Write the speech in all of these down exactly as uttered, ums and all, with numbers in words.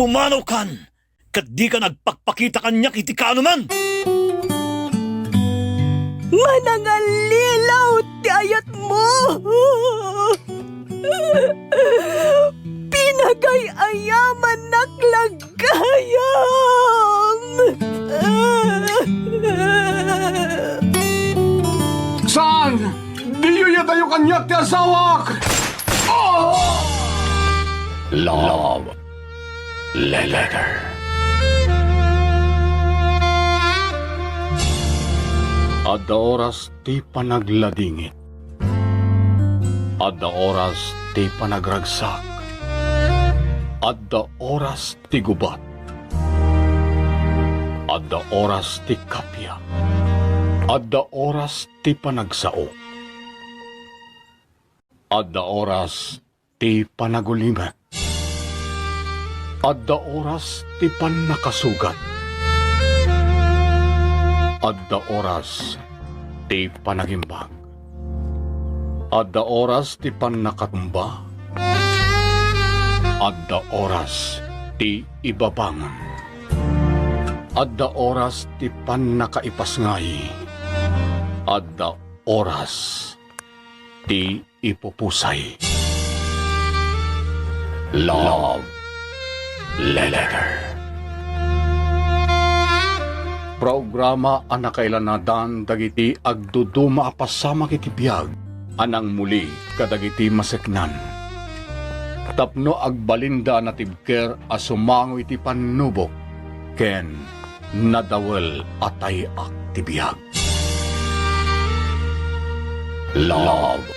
Umanokan, ket dika agpakpakita kaniak iti kaanoman. Manangallilaw ti ayatmo. Pinagay-ayamannak la gayam. Saan? Diyo iyadayo kaniak ti asawak! Oh! Love Letter. Adda oras ti panagladingit. Adda oras ti panagragsak. Adda oras ti gubat. Adda oras ti kappia. Adda oras ti panagsao. Adda oras ti panagulimek. Adda oras ti pannakasugat. Adda oras ti panagimbag. Adda oras ti pannakatumba. Adda oras ti ibabangon. Adda oras ti pannakaipasngay. Adda oras ti ipupusay. Love Letter. Programa a nakailanadan dagiti agduduma a pasamak iti biag a nangmuli kadagiti maseknan. Tapno agbalinda a natibker a sumango iti pannubok ken nadawel a tay-ak ti biag. Love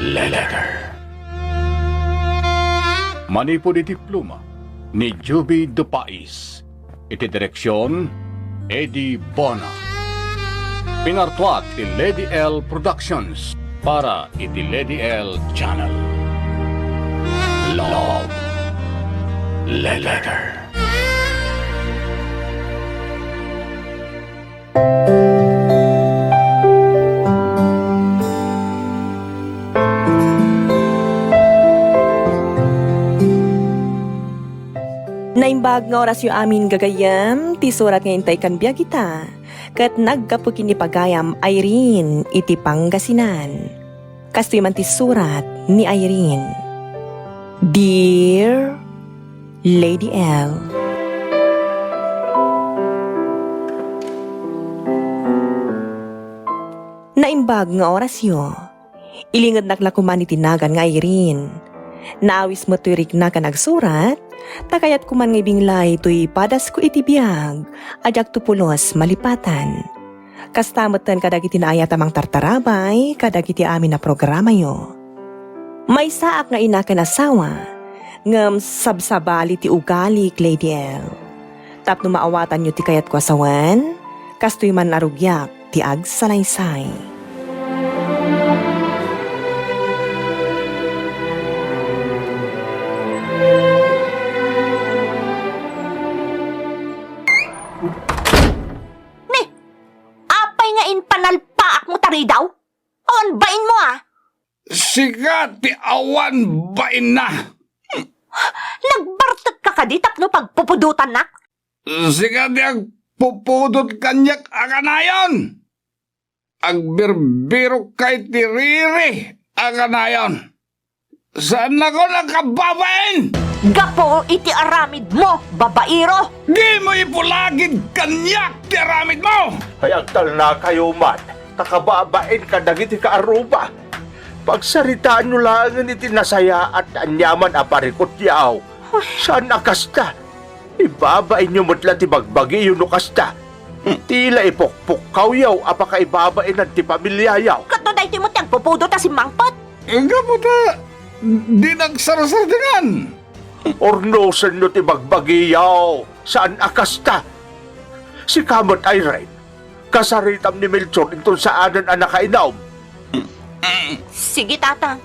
Letter. Manipud iti pluma ni Juby Dupais, iti direksion, Eddie Bona. Pinartuat ti Lady L Productions para iti Lady L Channel. Love Letter. Naimbag nga orasyo amin, gagayyem, ti surat nga intay kan biag ita, ket naggapu ken ni pagayam Irene iti Pangasinan. Kastoy man ti surat ni Irene. Dear Lady L. Naimbag nga orasyo. Ilingednak la koman iti nagan nga Irene. Naawis met toy riknak a nagsurat, ta kayat koman nga ibinglay toy padasko iti biag a diakto pulos malipatan. Kasta metten kadagiti naayat a mangtartarabay kadagiti amin a programayo. Maysaak nga ina ken asawa, ngem sabsabali ti ugalik, Lady L. Tapno maawatanyo ti kayatko a sawen, kastoy man a rugiak ti agsalaysay. Ni, apay nga impanalpaakmo taridaw? Awan bainmo, a? Sika ti awan bainna. Nagbartekka kadi tapno pagpupudotannak? Sika ti agpupudot kaniak a kanayon. Agbirbirokka iti riri a kanayon. Saannakon a kababain! Gapu iti aramidmo, babaero! Dimo ipulagid kaniak ti aramidmo! Ay, agtalnakayo man, ta kababain kadagiti kaaruba. Pagsaritaanyo laengen iti nasayaat aniaman a parikutyaw. Saan a kasta. Ibabainyo met la ti bagbagiyo no kasta. Ti la ipukpukkawyaw a pakaibabainan ti pamiliayaw. Ket no daytoy met ti agpupudot a simmangpet? Gapu ta dinak sarsardingan. Urnosenyo ti bagbagiyaw, saan a kasta. Sika met, Irene, kasaritam ni Melchor inton saanen a nakainum. Sige, Tatang.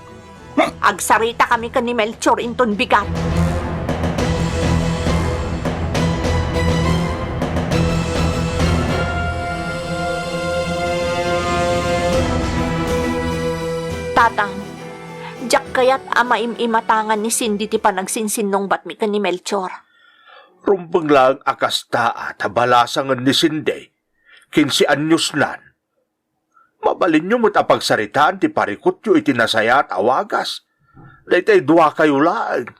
Agsaritakami ken ni Melchor inton bigat. Tatang, diak kayat a maim-imatangan ni Cindy ti panagsinsinnungbatmi ken ni Melchor. Rumbeng laeng a kasta a ta balasangen ni Cindy, kinse anyosnan. Mabalinyo met a pagsaritaan ti parikutyo iti nasayaat a wagas. Daytoy duakayo laeng.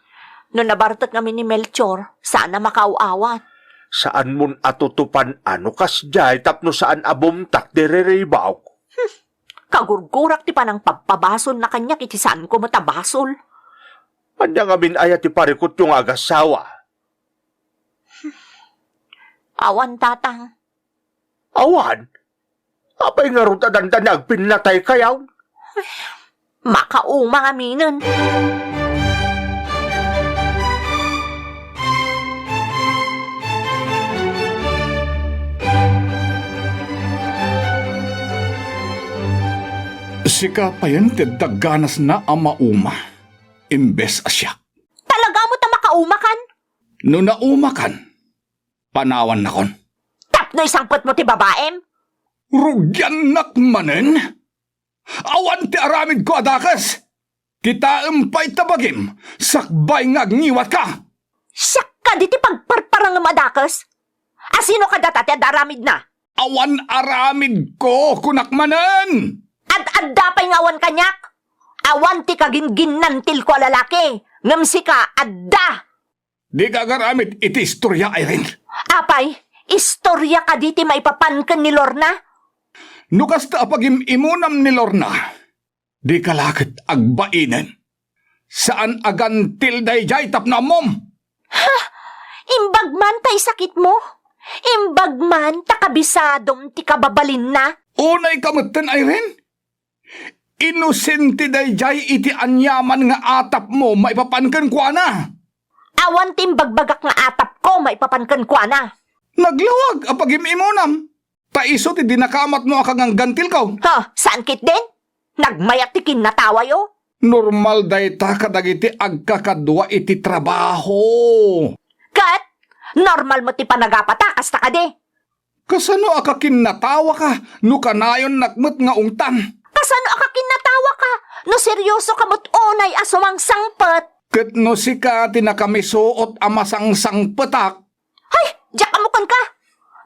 No nabartek ngamin ni Melchor, saan a makaaw-awat. Saanmon a tutupan a no kasdiay tapno saan a bumtak ti riribawko. Kagurgurak ti panangpabpabasolna kaniak iti saanko met a basol. Ania ngamin aya ti parikutyo nga agassawa? Awan, Tatang. Awan? Apay ngarud a dandani agpinnataykayo? Makauma ngaminen. Sika payen ti adda ganasna a mauma, imbes a siak. Talaga met a makaumakan? No naumakan, panawannakon. Tapno isangpetmo ti babaem? Rugiannak manen? Awan ti aramidko a dakes. Kitaem pay ta bagim, sakbay nga agngiwatka. Siak kadi ti pagparparangem a dakes? A sino kadata ti adda aramidna? Awan aramidko, kunak manen. Ad-adda pay nga awan kaniak? Awan ti kaginginnantilko a lalaki, ngem sika, adda. Dika agaramid iti istoria, Irene. Apay, istoria kadi ti maipapan ken ni Lorna? No kasta a pagim-imunam ni Lorna, dika la ket agbainen. Saan a gantil daydiay tapno ammom. Ha? Imbag man ta isakitmo? Imbag man ta kabisadom ti kababalinna? Unayka metten, Irene? Inosente daydiay iti aniaman nga atapmo maipapan kenkuana. Awan ti imbagbagak nga atapko maipapan kenkuana. Naglawag a pagim-imunam, ta isu ti dinakamatmo a kanganggantilko. Ha, saan ketdin? Nagmayat ti kinnatawayo. Normal dayta kadagiti agkakadua iti trabaho. Ket normal met ti panagapata, kasta kadi. Kasano a kakinnatawaka no kanayonnak met nga ungtan? Kasano a kakinnatawaka no seriosoka met unay a sumangsangpet? Ket no sika ti nakamisuot a masangsangpetak? Hay, diak ammo kenka!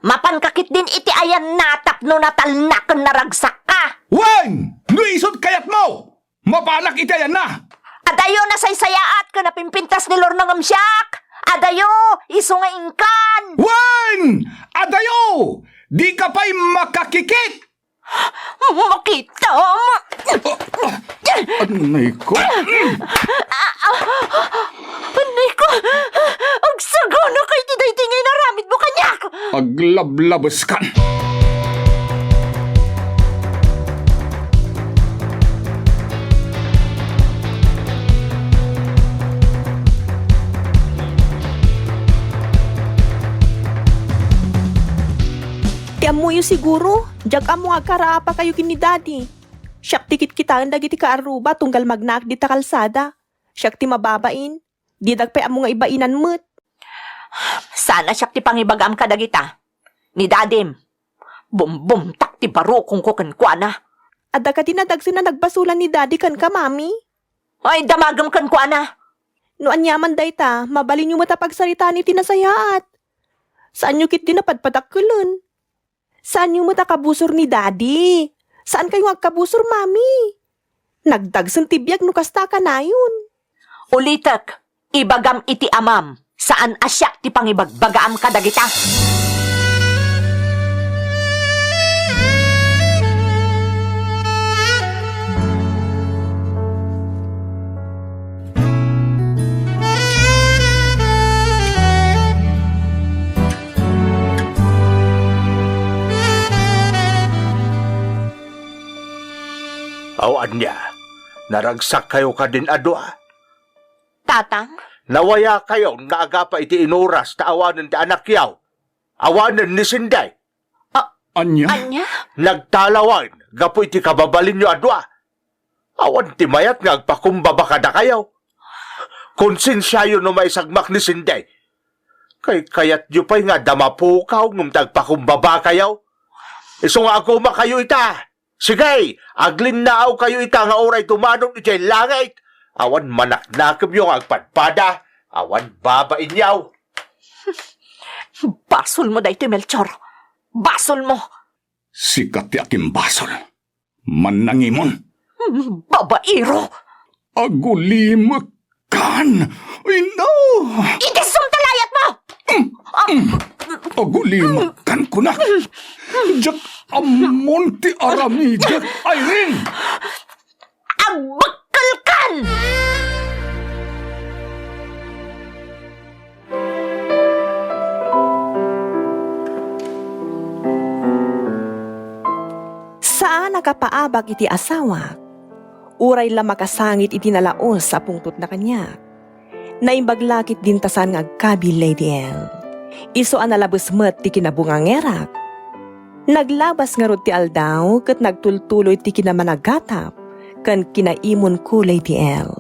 Mapanka ketdin iti ayanna tapno natalna ken naragsakka! Wen! No isut kayatmo! Mapanak iti ayanna! Adayo nasaysayaat ken napimpintas ni Lorna ngem siak! Adayo, isu nga inkan! Wen! Adayo! Dika pay makakikit! Makitam! Anay ko. Anay ko! Agsagana ka iti daytoy nga inaramidmo kaniak! Aglablabeskan. Ti ammoyo siguro, diak ammo nga agkaraapakayo ken ni Daddy. Siak ti kitkitaen dagiti kaarruba tunggal magnaak dita kalsada. Siak ti mababain. Didak pay ammo nga ibainan met. Saan a siak ti pangibagam kadagita. Ni Dadim, bumbumtak ti barukongko kenkuana. Adda kadi nadagsen a nagbasolan ni Daddy kenka, Mami? Ay, damagem kenkuana. No aniaman dayta, mabalinyo met a pagsaritaan iti nasayaat. Saanyo ketdi a padpadakkelen. Saanyo met a kabusor ni Daddy. Saankayo nga agkabusor, Mami. Nagdagsen ti biag no kasta a kanayon. Ulitek, ibagam iti amam, saan a siak ti pangibagbagaam kadagita. Aw ania, naragsakkayo kadin a dua? Tatang? Nawayakayon nga agapa iti inuras ta awanen ti anakyaw. Awanen ni Sinday. A-, Ania? Ania? Nagtalawan gapu iti kababalinyo a dua. Awan ti mayat nga agpakumbaba kadakayo. Konsensiayo no maisagmak ni Sinday. Kaykayatyo pay nga adda mapukaw ngem ti agpakumbabakayo. Isu nga agumakayo ita. Sige, aglinnaawkayo ita nga uray tumanon idiay langit. Awan manaknakemyo nga agpadpada. Awan babainyo. Basolmo daytoy, Melchor. Basolmo. Sika ti akimbasol. Mannangimon. Babaero. Agulimekkan. Ino? Idisumta layatmo! Agulimekkan, kunak. Diak ammon ti aramidek, Irene. Agbekkelkan! Saanak a paabag iti asawak, uray la makasangit iti nalaus a pungtotna kaniak. Naimbag la ketdin ta saan nga agkabil, Lady L. Isu a nalabes met ti kinabungangerak. Naglabas ngarud ti aldaw ket nagtultuloy ti kinamanagatap ken kinaimonko, Lady L.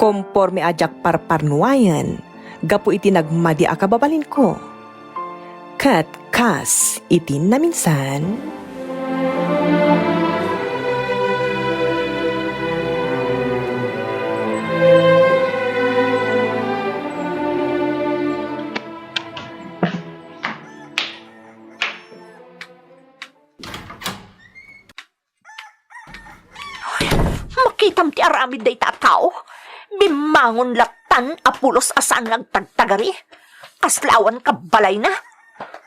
Komporme a diak parparnuayen gapu iti nagmadi a kababalinko. Ket kas iti naminsan, Makitam ti aramid dayta a tao. Bimmangon lattan a pulos a saan nga agtagtagari. Kasla awan kabbalayna.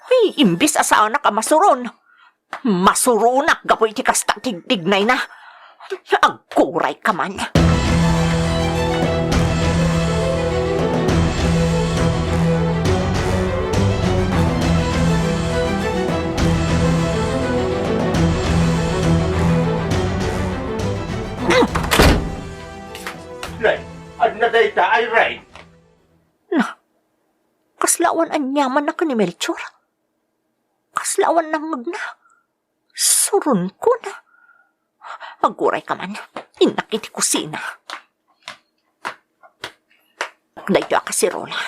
Ay, imbis a saanak a masuron, masuronak gapu iti kasta a tigtignayna. Agkurayka man. Ray, adda dayta, Irene. Na, kasla awan aniamanna ken ni Melchor. Kasla awan nangngegna. Suronkon. Agkurayka man. Innak iti kusina. Daytoy a kaserola.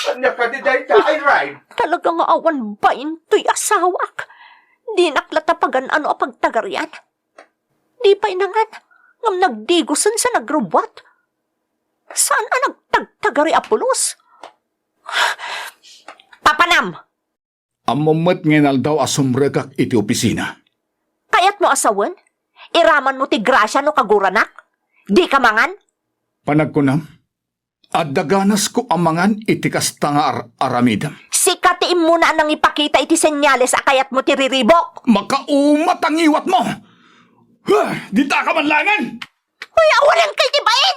Ania kadi dayta, Irene? Talaga nga awan bain toy asawak. Dinak la ta pagan-ano a pagtagarian. Di pay nangan, ngem nagdigosen sa nagrubbuat. Saan a nagtagtagari a pulos? Papanam! Ammom met nga inaldaw a sumrekak iti opisina. Kayatmo a sawen? Iramanmo ti grasia no kaguranak? Dika mangan? Panagkunam, adda ganasko a mangan iti kasta nga ar-aramidem. Sika ti immuna a nangipakita iti senyales a kayatmo ti riribuk. Makauma ta ngiwatmo! Huh, ditaka man laengen! Uy, awalenka iti bain!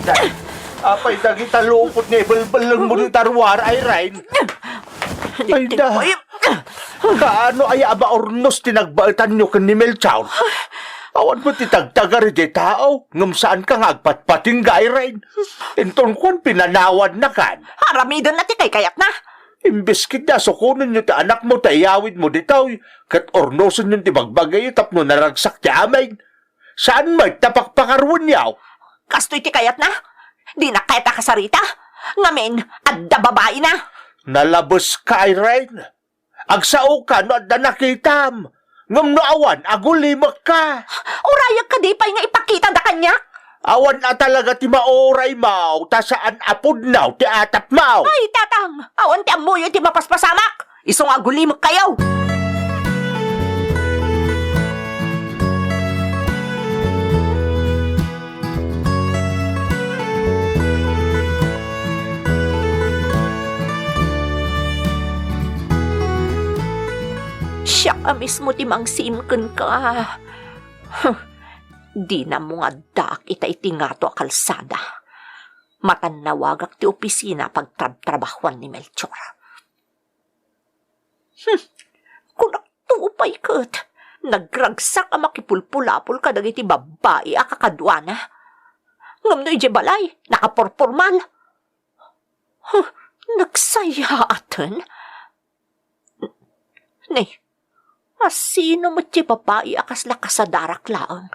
Day, apay dagita lupot nga ibelbellengmo dita ruar, Irene? Ay, da. Kaano aya a maurnos ti nagbaetanyo ken ni Melchor? Awan met ti tagtagari ti tao, ngem saanka nga agpatpatingga, Irene. Inton kuan, pinanawannakan. Aramidenna ti kaykayatna. Imbes ketdi a sukonenyo ti anakmo ta iyawidmo ditoy, ket urnosenyon ti bagbagayyo tapno naragsak ti amin. Saan met ta pakpakaruenyo? Kastoy ti kayatna? Dinak kayat a kasarita? Ngamin, adda babaina. Nalabeska, Irene. Agsaoka no adda nakitam. Ngem no awan, agulimekka. Urayak kadi pay nga ipakitada kaniak? Awan a talaga ti mauraymo, ta saan a pudno ti atapmo. Ay, tatang, awan ti ammoyo iti mapaspasamak. Isu nga agulimekkayo. Siak a mismo ti mangsim kenka. Huh, dinammo nga addaak ita iti ngato a kalsada. Matannawagak ti opisina a pagtrabtrabahuan ni Melchor. Hmm, kunak to pay ket, nagragsak a makipulpulapol kadagiti babbai a kakaduana. Ngem no idiay balay, nakapurpurmal. Huh, nagsayaaten? Ni, asino met ti babbai a kasla kasadarak laeng?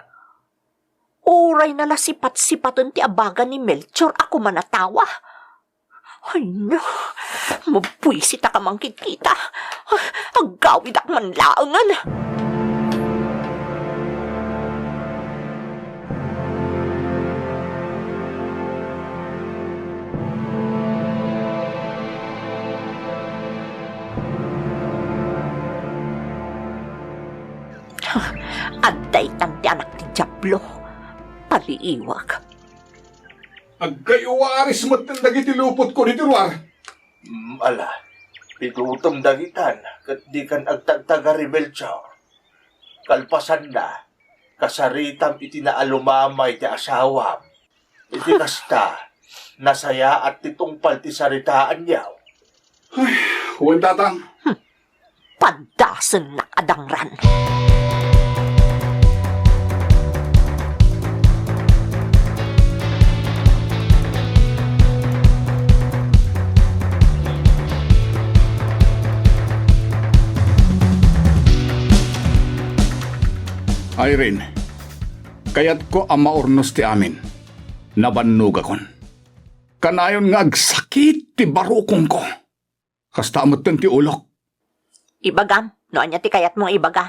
Uray na la sipat-sipaten ti abaga ni Melchor a kumanatawa. Ay, no. Mabuisit a kamangkitkita. Aggawidak man laengen. Adda itan ti anak ti Diablo. Paliiwak. Agkaywaris metten dagiti lupotko ditoy ruar. Mm, ala, pitutem dagitan, ket dikan agtagtagari, Melchor. Kalpasanna, kasaritam iti naalumamay ti asawam. Iti kasta, nasayaat ti tungpal ti saritaanyo. Ay, wen, Tatang. Hmm. Padasennak a dangran. Irene, kayatko a maurnos ti amin. Nabannogakon. Kanayon nga agsakit ti barukongko. Kasta metten ti ulok. Ibagam, no ania ti kayatmo nga ibaga.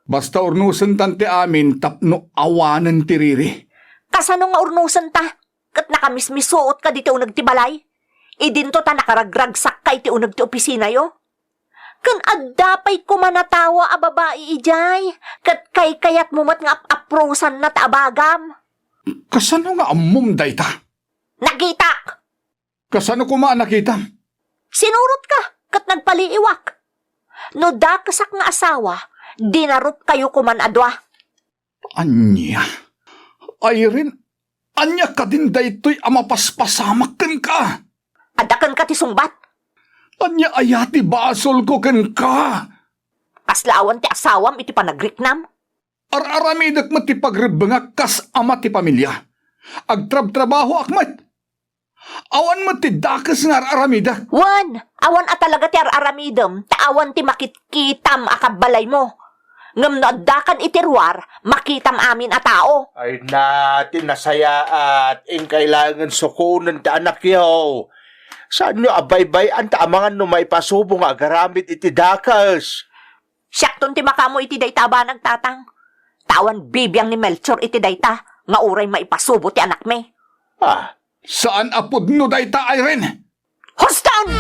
Basta urnosentan ti amin tapno awanen ti riri. Kasano nga urnosenta? Ket nakamismisuotka ditoy uneg ti balay? Idinto ta nakaragragsakka iti uneg ti opisinayo? Ken adda pay kumanatawa a babai idiay, ket kaykayatmo met nga ap-aprosanna ta abagam. Kasano nga ammom dayta? Nakitak! Kasano koma a nakitam? Sinurotka ket nagpaliiwak. No dakesak nga asawa, dinarupkayo koman a dua. Ania? Irene, ania kadin daytoy a mapaspasamak kenka? Adda kenka ti sungbat? Ania aya ti basolko kenka? Kasla awan ti asawam iti panagriknam? Ar-aramidek met ti pagrebbengak kas ama ti pamilya. Agtrabtrabahoak met. Awan met ti dakes nga ar-aramidek. Wen, awan a talaga ti ar-aramidem, ta awan ti makitkitam a kabbalaymo. Ngem no addakan iti ruar, makitam amin a tao. Ay na, ti nasayaat, inkay laengen sukonen ti anakyo. Saanyo a baybay-an ta amangan no maipasubo nga agaramid iti dakes? Siakton ti makaammo iti dayta a banag, Tatang. Ta awan bibiang ni Melchor iti dayta nga uray maipasubo ti anakmi. Ah, saan a pudno dayta, Irene? Huston!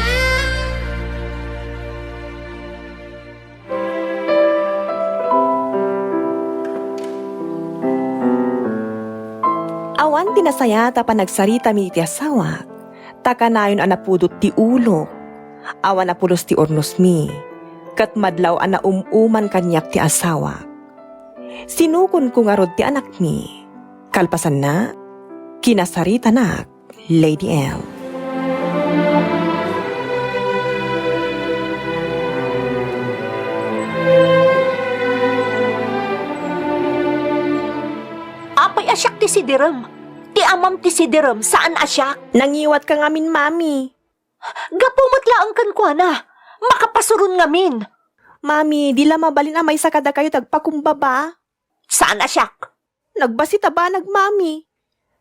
Awan ti nasayaat a panagsaritami iti asawak, ta kanayon a napudot ti ulok. Awan a pulos ti urnosmi, ket madlaw a naum-uman kaniak ti asawak. Sinukonko ngarud ti anakmi. Kalpasanna, kinasaritanak, Lady L. Apay a siak ti sidirem? Ti amam ti sidirem, saan a siak? Nangiwatka ngamin, Mami. Gapu met laeng kenkuana, makapasuron ngamin. Mami, di la mabalin a maysa kadakayo ti agpakumbaba? Saan a siak? Nagbassit a banag, Mami.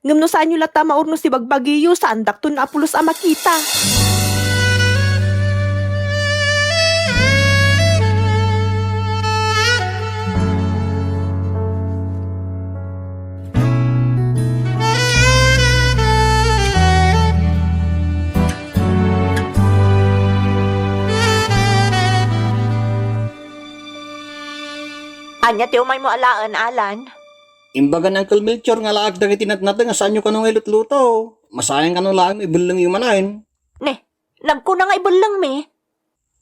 Ngem no saanyo latta a maurnos ti bagbagiyo, saandakton a pulos a makita. Ania ti umaymo alaen, Alan? Imbaga ni Uncle Melchor nga alaek dagiti natnateng a saanyo kano nga ilutluto. Masayang kano laeng no ibellengyo manen. Ne, nagkuna nga ibellengmi?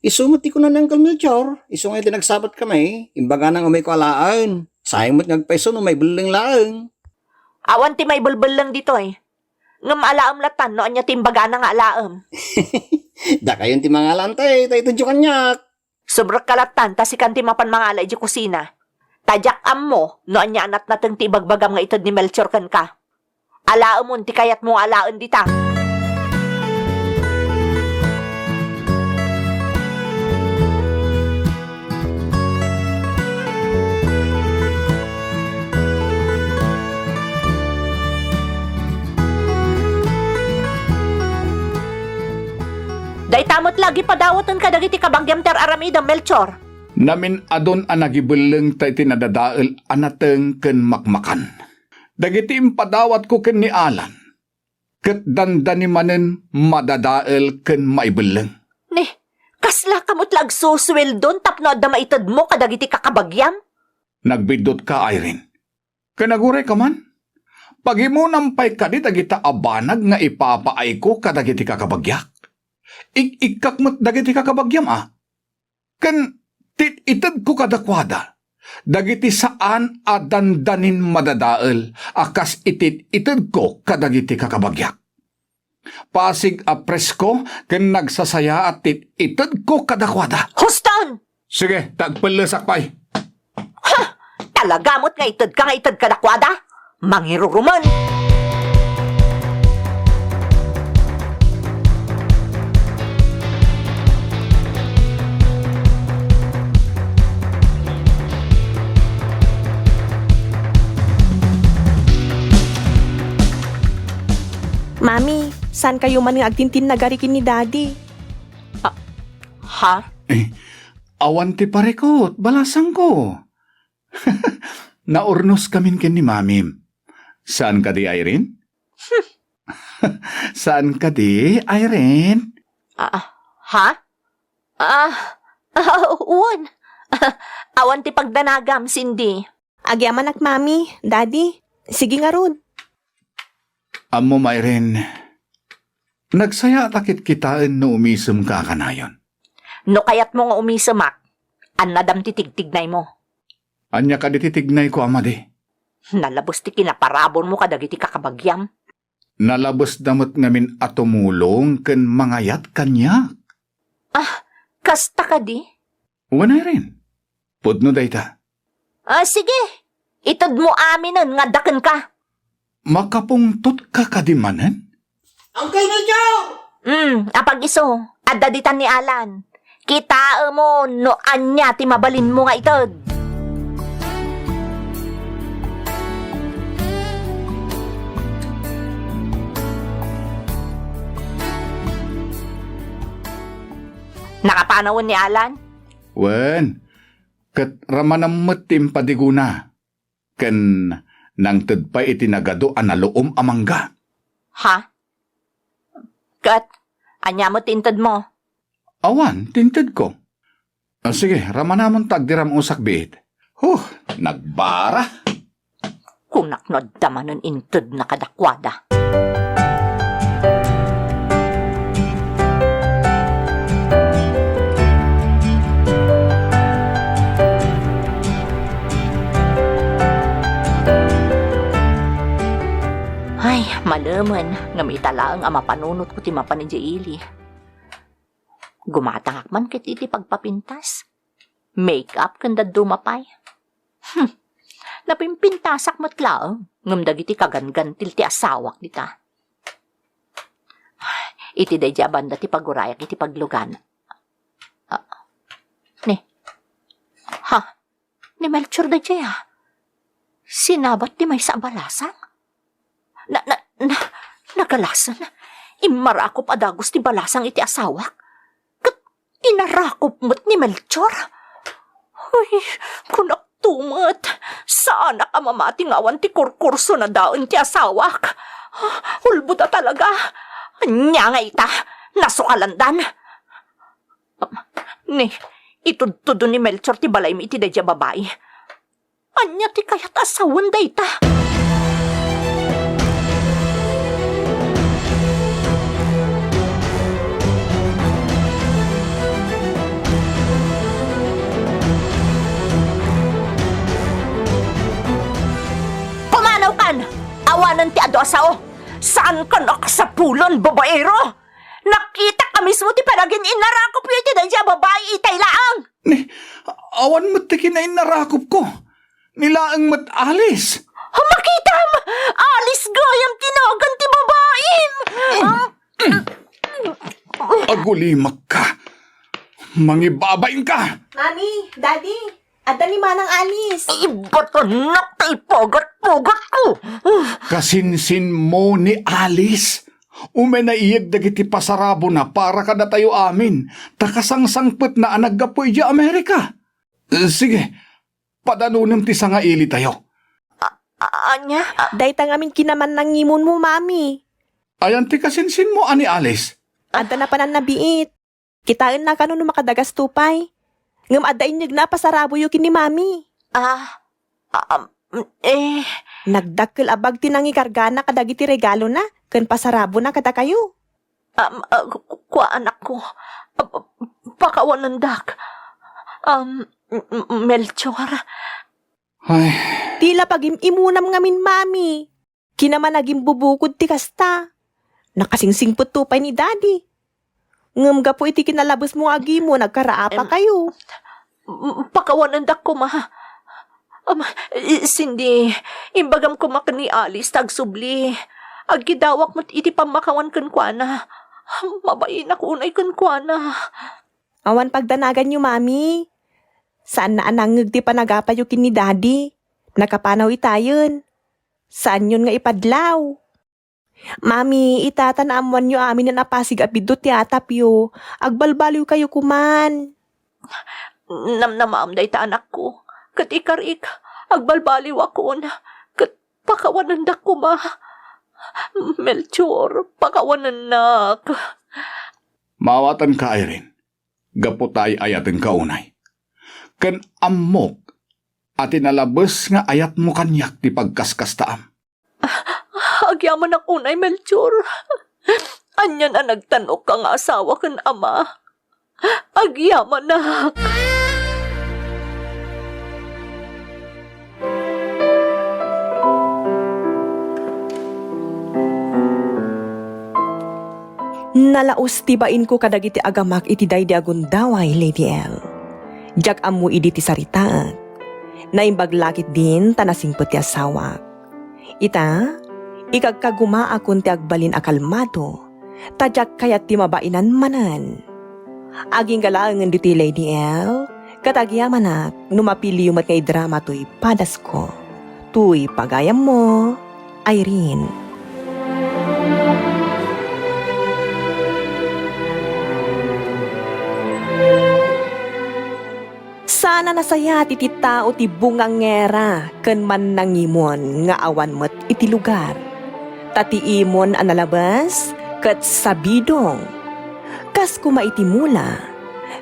Isu met ti kuna ni Uncle Melchor, isu nga iti nagsabat kami, imbagana nga umayko alaen. Sayang met nga agpayso no maibelleng laeng. Awan ti maibelbelleng ditoy. Ngem alaem lattan no ania ti imbagana nga alaem. Dakayon ti mangalaen tay, ta itedyo kaniak. Subrekka lattan ta sikan ti mapan mangala idiay kusina. Ta diak ammo no ania a natnateng ti ibagbagam nga ited ni Melchor kenka. Alaemon ti kayatmo nga alaen dita. Ay, ta met la, agipadawaten kadagiti kabagiam ti ar-aramidem, Melchor. Namin-adon a nagibellengta iti nadadael a nateng ken makmakan. Dagiti impadawatko ken ni Alan, ket dandani manen madadael ken maibelleng. Ni, kaslaka met la agsusueldon tapno adda maitedmo kadagiti kakabagiam? Nagbiddutka, Irene. Ken agurayka man, pagimonam pay kadi dagita a banag nga ipapaayko kadagiti kakabagiak. Ik-ikkak met dagiti kakabagiam a. Ken tit-itedko kadakuada dagiti saan a dandanin madadael a kas iti itedko kadagiti kakabagiak. Pasig a presko ken nagsasayaat ti itedko kadakuada. Huston! Sige, ta agpellesak pay. Ha! Talaga met nga itedka nga ited kadakuada? Mangirurumen! Mami, saan kayo man nga agtintinnagari ken ni Daddy? Ah, ha? Eh, awan ti parikut, balasangko. Naurnos kamin ken ni Mamim. Saan kadi, Irene? Saan kadi, Irene? Ah, ha? Ah, ah, wen. Awan ti pagdanagam, Cindy. Agyamanak, Mami, Daddy. Sige ngarud. Ammom, Irene, nagsayaat a kitkitaen no umisemka a kanayon. No kayatmo nga umisemak, annadam ti tigtignaymo. Ania kadi ti tignayko a madi? Nalabes ti kinaparaburmo kadagiti kakabagiam. Nalabesda met ngamin a tumulong ken mangayat kaniak. Ah, kasta kadi? Wen, Irene. Pudno dayta. Ah, sige. Itedmo aminen nga adda kenka. Makapungtotka kadi manen? Uncle Melchor! Hmm, apag-isu, adda ditan ni Alan. Kitaemon no ania ti mabalinmo nga ited. Nakapanawen ni Alan? Wen, ket ramanam met ti impadigona. Ken nangted pay iti nagadu a naluom a mangga. Ha? Ket, ania met ti intedmo? Awan, ti intedko. Ah, sige, ramanamon ta agdiram-usak biit. Huh, nagbara. Kunak no adda manen intedna kadakuada. Ay, malemen, ngem ita laeng a mapanunotko ti mapan idiay ili. Gumatangak man ket iti pagpapintas, make-up ken dadduma pay. Hmm. Napimpintasak met laeng, ngem dagiti kaganggantil ti asawak dita. Iti daydi a banda ti pagurayak iti paglugana. Ah. Ni. Ha? Ni Melchor daydiay, a. Sinabat ti maysa a balasang? Na, na, na, nagalasen. Immarakop a dagus ti balasang iti asawak. Ket inarakop met ni Melchor. Uy, kunak to met. Saanak a mamati nga awan ti kurkurso na daen ti asawak. Ulbod a talaga. Ania nga ita, nasukalandan. Ni, itudtudo ni Melchor ti balaymi iti daydiay a babai. Ania ti kayat a sawen dayta? Pumanawkan! Awanen ti adu a sao! Saankan a kasapulan, babaero! Nakitak a mismo ti panagin-innarakopyo iti daydiay a babai itay laeng! Ni, awan met ti kinainnarakopko. Ni laeng met Alice. Makitam! Alice gayam ti nagan ti babaim! Ah, agulimakka. Mangibabainka. Mami, Daddy, adda ni Manang Alice. Ibatanak ta ipagat-pagatko. Kasinsinmo ni Alice. Umayna iyeg dagiti pasarabona para kadatayo amin, ta kasangsangpetna a naggapu idiay Amerika. Sige, padanunem ti sangailitayo. A-, ania? A- Dayta ngamin kinamannangimonmo, Mami. Ayan ti kasinsinmo a ni Alice? Adda napanan nabiit. Kitaenna kano no makadagas to pay. Ngem adda inyegna a pasaraboyo ken ni Mami. Ah, ah, um, eh. Nagdakkel a bag ti nangikargana kadagiti regalona ken pasarabona kadakayo. Um, ah, ku-, ku-, kuanakko. Ah, pa-, pakawanendak. Um, m-, m-, Melchor. Ay. Ti la pagim-imunam ngamin, Mami. Kinamanagimbubukod ti kasta. Nakasingsingpet to pay ni Daddy. Ngem gapu iti kinalabesmo nga agimon, agkaraapakayo. M-, pakawanendak koma. Am, i-, Cindy, imbagam koma ken ni Alice ta agsubli. Agkidawak met iti pammakawan kenkuana. Mabainak unay kenkuana. Awan pagdanaganyo, Mami. Saanna a nangngeg ti panagapayo ken ni Daddy. Nakapanaw itayen. Saanyon nga ipadlaw. Mami, ita ta naammoanyo aminen a pasig a piddo ti atapyo. Agbalbaliwkayo koman. Namnamaam dayta, anakko. Ket ikarik, agbalbaliwakon. Ket pakawanendak koma. Melchor, pakawanennak. Maawatanka, Irene, gapu ta ay-ayatenka unay. Ken ammok a ti nalabes nga ayatmo kaniak ti pagkaskastaam. Agyamanak unay, Melchor. Anian a nagtan-okka nga asawa ken ama. Agyamanak. Nalaus ti bainko kadagiti agamak iti daydi a gundaway, Lady L. Diak ammo idi ti saritaek. Naimbag la ketdin ta nasingpet ti asawak. Ita, ikagkagumaakon ti agbalin a kalmado, ta diak kayat ti mabainan manen. Agingga laengen ditoy, Lady L, ket agyamanak no mapiliyo met nga idrama toy padasko. Toy pagayammo, Irene. Saan a nasayaat iti tao ti bungangera ken mannangimon nga awan met iti lugar. Ta ti imon a nalabes ket sabidong. Kas koma iti mula,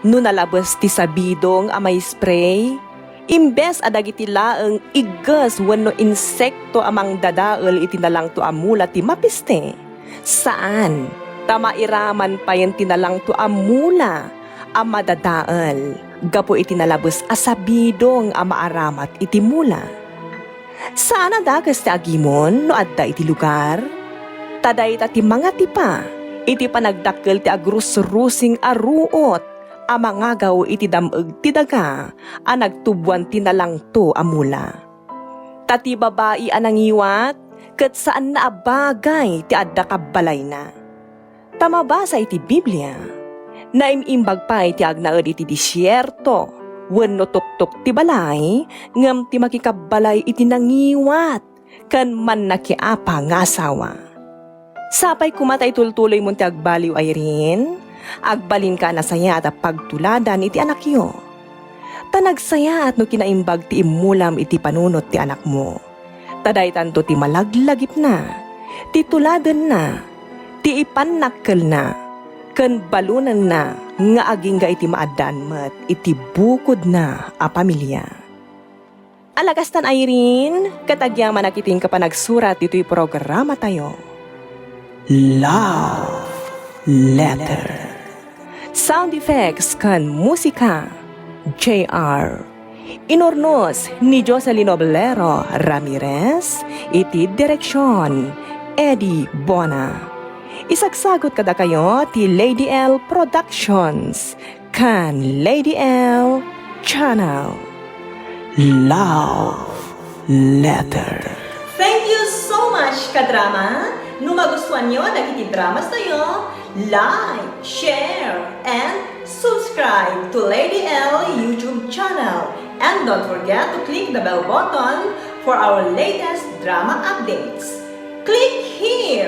no nalabes ti sabidong a maispray, imbes a dagiti laeng igges wenno insekto a mangdadael iti nalangto a mula ti mapiste, saan, ta mairaman payen ti nalangto a mula a madadael gapu iti nalabes a sabidong a maaramat iti mula. Saan a dakes ti agimon no adda iti lugar, ta dayta ti mangatipa iti panagdakkel ti agrusrusing a ruot a mangagaw iti dam-eg ti daga a nagtuboan ti nalangto a mula. Ta ti babai a nangiwat ket saanna a bagay ti adda kabbalayna. Ta mabasa iti Biblia, naim-imbag pay ti agnaed iti desierto wenno tuktok ti balay ngem ti makikabbalay iti nangiwat ken mannakiapa nga asawa. Sapay koma ta itultuloymon ti agbaliw, Irene. Agbalinka a nasayaat a pagtuladan iti anakyo. Ta nagsayaat no kinaimbag ti immulam iti panunot ti anakmo. Ta daytanto ti malaglagipna, ti tuladenna, ti ipannakkelna, ken balonenna nga agingga iti maaddaan met iti bukodna a pamilia. Alakastan, Irene, ket agyamanak iti inka panagsurat ditoy programatayo. Love Letter. Sound effects ken musika, J R. Inurnos ni Jocelyn Oblero Ramirez, iti direksyon, Eddie Bona. Isagsagot kadakayo ti Lady L Productions ken Lady L Channel. Love Letter. Thank you so much, kadrama! No magustuanyo dagiti dramas tayo, like, share, and subscribe to Lady L YouTube channel. And don't forget to click the bell button for our latest drama updates. Click here!